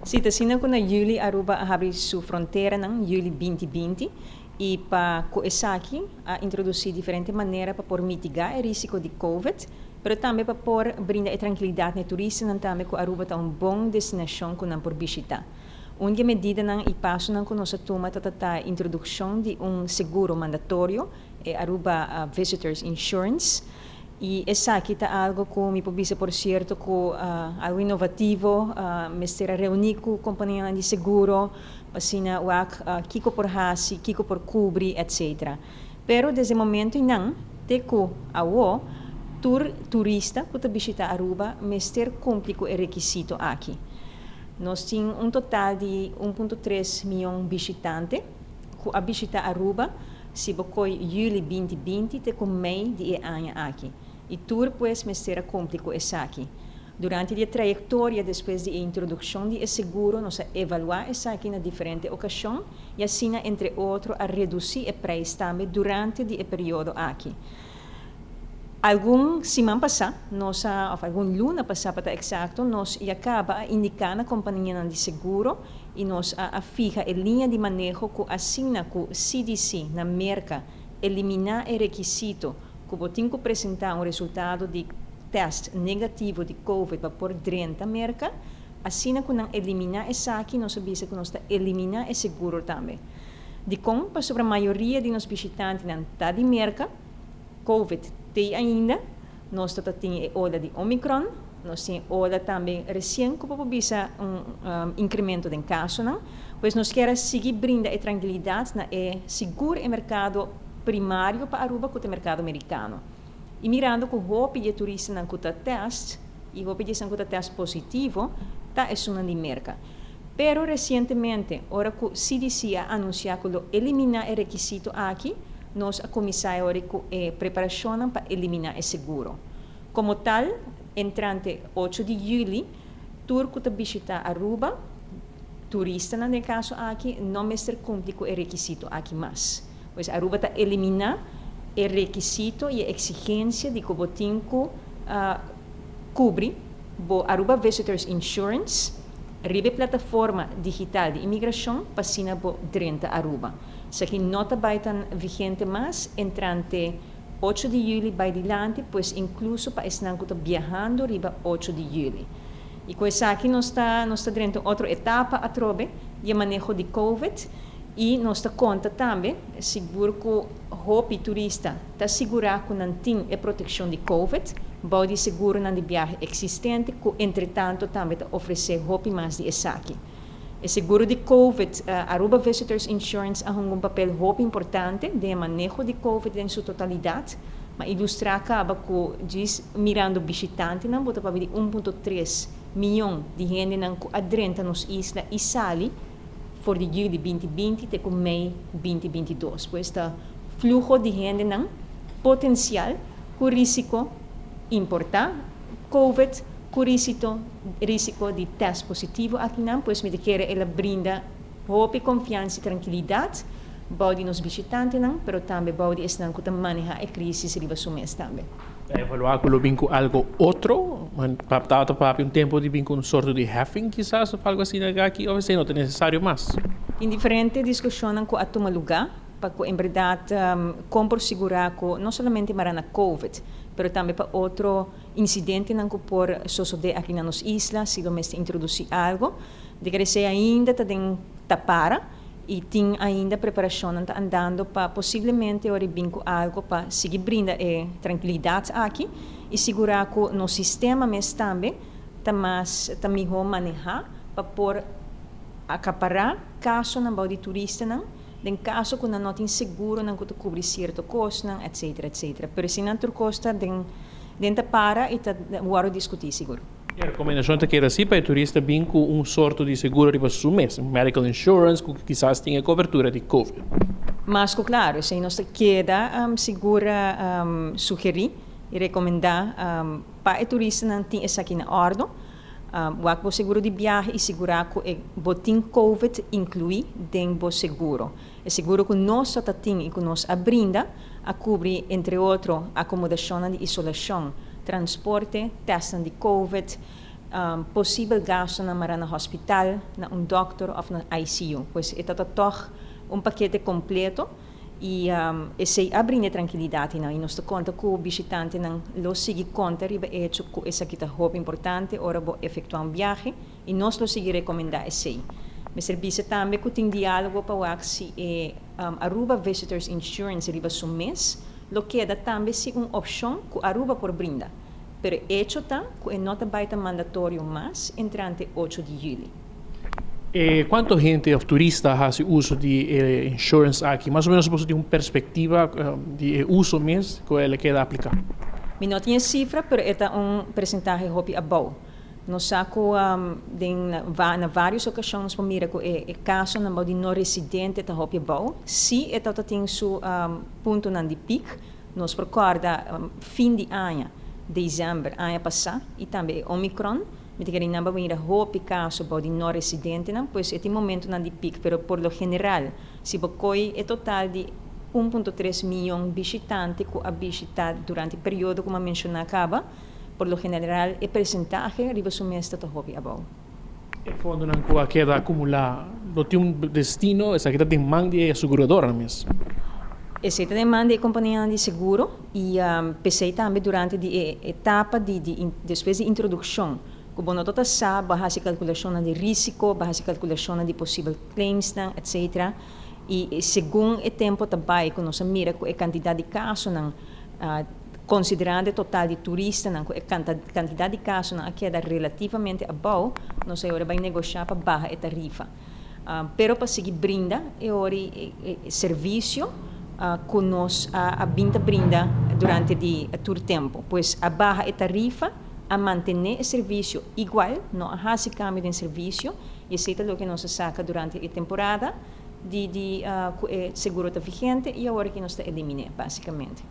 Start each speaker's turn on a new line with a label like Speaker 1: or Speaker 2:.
Speaker 1: Si, asina cu na juli Aruba a habri su fronteranan, juli 2020, y pa cu esaki a introduci diferente manera pa por mitiga e risico di COVID, pero tambe pa por brinda e trankilidad na turistanan tambe cu Aruba ta un bon destinacion cu nan por bishita. Un di e medidanan y pasonan cu nos a tuma ta introduccion di un seguro mandatorio, e Aruba Visitors Insurance. Y esaki ta algo cu mi por bisa, por cierto, cu algo inovativo, mester a reuni cu compania di seguro, asina wak kico por hasi, kico por cubri, etc. Pero desde e momento nan, te cu awo, tur turista cu ta bishita Aruba mester cumpli cu e requisito aki. Nos tin un total di 1.3 miyon bishitante cu a bishita Aruba, si bo coy juli 2020 te cu mei di e aña aki. Y tur, pues, mester a cumpli cu esaki. Durante e trayectoria despues di introduccion di seguro, nos a evalua esaki na diferente ocasion y asina, entre otro, a reduci e prijs tambe durante e periodo aki. Algun siman pasa, nos a, of algun luna pasa pa ta exacto, nos a caba a indica na compania di seguro y nos a fiha e liña di maneho cu asina cu CDC na Merca elimina e requisito cu bo tin cu presenta un resultado di test negativo di COVID pa por drenta Merca, asina cu nan elimina esaki, nos a bisa cu nos ta elimina e seguro tambe. Dicon? Pasobra mayoria di nos bishitantenan ta di Merca, COVID tin ainda, nos ta tin e ola di Omicron, nos tin ola tambe recien cu por bisa un incremento di casonan, pues nos kier sigui brinda e trankilidad na e sigur e mercado primario pa Aruba, cu ta e mercado americano. Y mirando cu hopi di turistanan cu ta test, y hopi di cu ta test positivo, ta esunnan di Merca. Pero recientemente, ora cu CDC a anuncia cu lo elimina e requisito aki, nos a cuminsa cu e preparacion pa elimina e seguro. Como tal, entrante 8 di juli, tur cu ta bishita Aruba, turistanan den caso aki, no mester cumpli cu e requisito aki mas. Pues Aruba ta elimina e requisito y exigencia di cu bo tin cu cubri bo Aruba Visitors Insurance riba plataforma digital di imigracion pa asina bo drenta Aruba. Esaki no ta bay ta vigente mas entrante 8 di juli bay dilanti, pues incluso pa esnan cu ta biahando riba 8 di juli. Y cu esaki nos ta den otro etapa atrobe di maneho di COVID y nos ta conta tambe, sigur cu hopi turista ta sigura cu nan tin e proteccion di COVID, bou di seguronan di biahe existente, cu entretanto tambe ta ofrece hopi mas di esaki. E seguro di COVID, Aruba Visitors Insurance, a hunga un papel hopi importante den maneho di COVID den su totalidad, m'a ilustra caba cu djis mirando bishitantenan, bo ta papia di 1.3 miyon di hendenan cu a drenta nos isla y sali for di juli 2020 te cu mei 2022. Pues ta fluho di hendenan potencial cu risico importa COVID, cu risico di test positivo akinan, pues mi ta kere el a brinda hopi confiansa y trankilidad bou di nos bishitantenan, pero tambe bou di esnan cu ta maneha e crisis riba su mes tambe.
Speaker 2: Evalua cu lo bin cu algo otro, pa ta pa un tempo di bin cu un sorto di heffing kisas of algo asina aki, of esey no ta necesario mas?
Speaker 1: Tin diferente discusion cu a tuma luga, pa cu en berdad con por sigura cu no solamente mara na COVID, pero tambe pa otro incidentenan cu por sucede aki na nos isla, si lo mester introduci algo. Di crece ainda ta den tapara y tin ainda preparacion ta andando pa posiblemente ora bin cu algo pa sigui brinda e trankilidad aki y sigura cu nos sistema mes tambe ta mas ta miho maneha pa por acapara casonan bou di turistanan den caso cu nan no tin seguronan cu ta cubri cierto cosnan, etc., etc. Pero esey tur cos ta den tapara y ta wordo discuti sigur.
Speaker 2: E recomendacion ta keda asina pa e turista bin cu un sorto di seguro riba su mes, medical insurance, cu kisas tin cobertura di COVID.
Speaker 1: Mas cu claro, esey nos ta keda sigur sugeri y recomenda pa e turistanan tin esaki na orde. Wak bo seguro di biahe y sigura cu bo tin COVID inclui den bo seguro. E seguro cu nos ta tin y cu nos a brinda a cubri, entre otro, acomodacion di isolacion, transporte, test di COVID. Posibel gastonan mara na hospital, na un dokter of na ICU. Pues e ta toch un pakete completo y esey a brinda trankilidad y nos ta conta cu bishitantenan lo sigui conta riba hecho cu esaki ta hopi importante ora bo efectua un viahe y nos lo sigui recomenda esey. Mester bisa tambe cu tin dialogo pa wak si e Aruba Visitors Insurance riba su mes lo keda tambe si un opcion cu Aruba por brinda. Pero hecho ta cu e no ta bay ta mandatorio mas entrante 8 di juli.
Speaker 2: Cuanto hende of turista ta haci uso di insurance aki? Mas o menos bo tin un perspectiva di uso mes cu el a keda aplica?
Speaker 1: Mi no tin cifra, pero ta un porcentahe hopi abou. Nos sa cu na varios ocasion nos mira cu e casonan di no residente ta hopi abou. Si e tin su puntonan di peak, nos por corda fin di aña, december, aña pasa, y tambe Omicron, mi ta kere nan mira hopi caso di no residentenan, pues e momentonan di peak, pero por lo general, si bo coy e total di 1.3 miyon bishitante cu a bishita durante e periodo cu mi a menciona caba, por lo general e porcentahe riba su mes ta hopi abou.
Speaker 2: E fondonan cu a keda acumula, no tin un destino, esaki ta den man di aseguradora mes?
Speaker 1: Esey ta den man di compania di seguro y p'esey tambe durante e etapa di despues di introduccion, cu bo no ta sa, bo a haci calculacion di risico, bo a haci calculacion di posibel claims, etc. Y segun e tempo tambe, cu nos mira cu e cantidad di casonan, considerando e total di turistanan, e cantidad di casonan a keda relativamente abou, nos awor a bay negocia pa baha e tarifa. Pero pa sigui brinda e ora e servicio cu nos a bin ta brinda durante di tur tempo. Pues a baha e tarifa, a mantene e servicio igual, no a haci cambio di servicio, y esey ta loke nos a saca durante e temporada di seguro ta vigente y awor cu nos ta elimina, basicamente.